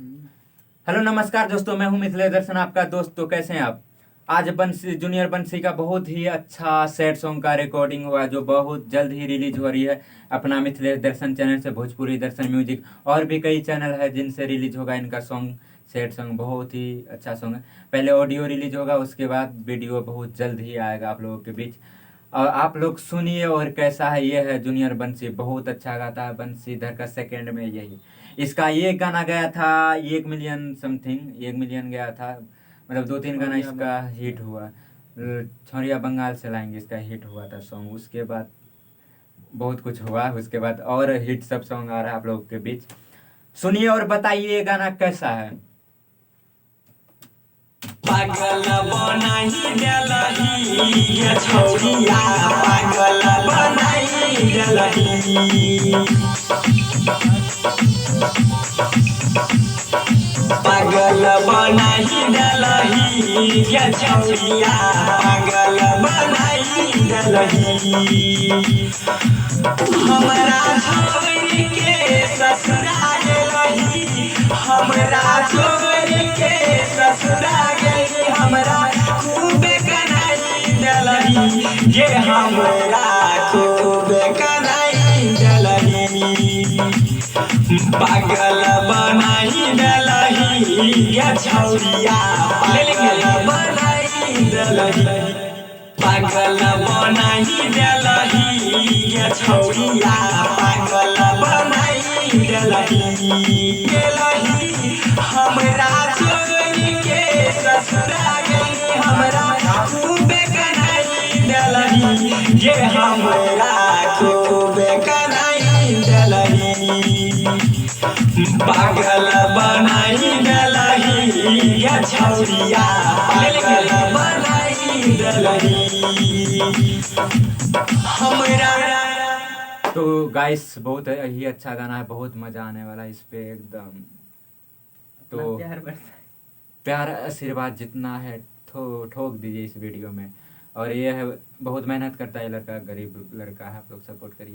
Hello नमस्कार दोस्तों, मैं हूं मिथिलेश दर्शन आपका दोस्त। तो कैसे हैं आप? आज बंसी जूनियर बंसी का बहुत ही अच्छा सैड सॉन्ग का रिकॉर्डिंग हुआ जो बहुत जल्द ही रिलीज हो रही है अपना मिथिलेश दर्शन चैनल से, भोजपुरी दर्शन म्यूजिक और भी कई चैनल है जिनसे रिलीज होगा इनका सॉन्ग। सैड सॉन्ग बहुत ही अच्छा सॉन्ग है। पहले ऑडियो रिलीज होगा, उसके बाद वीडियो बहुत जल्द ही आएगा आप लोगों के बीच। और आप लोग सुनिए और कैसा है। ये है जूनियर बंसी, बहुत अच्छा गाता है बंसीधर का सेकेंड में यही इसका ये गाना गया था 1 मिलियन समथिंग, 1 मिलियन गया था, मतलब 2-3 गाना इसका हिट हुआ। छोरिया बंगाल से लाएंगे इसका हिट हुआ था सॉन्ग। उसके बाद बहुत कुछ हुआ, उसके बाद और हिट सब सॉन्ग आ रहा है आप लोगों के बीच। सुनिए और बताइए ये गाना कैसा है। पागल बनाई देलही गे छौरिया, पागल बनाई देलही, पागल बनाई देलही गे छौरिया, पागल बनाई देलही। हमरा छोड़ के ससुरा गेलही, हमरा छोड़ के ससुरा गेलही, हमरा खूब कनाई देलही गे, हमरा खूब कनाई देलही। पागल बनाई देलही गे छौरिया, पागल बनाई देलही, पागल बनाई देलही गे छौरिया, पागल बनाई देलही देलही। हमरा छोड़ के ससुरा गेलही, हमरा खूब कनाई देलही गे, हमरा खूब कनाई देलही। पागल बनाई देलही गे छौरिया, पागल बनाई देलही हमरा। तो गाइस बहुत ही अच्छा गाना है, बहुत मजा आने वाला है इस पे एकदम। तो प्यार बरसा, प्यार आशीर्वाद जितना है ठोक दीजिए इस वीडियो में। और ये है बहुत मेहनत करता है लड़का, गरीब लड़का है, आप लोग सपोर्ट करिए।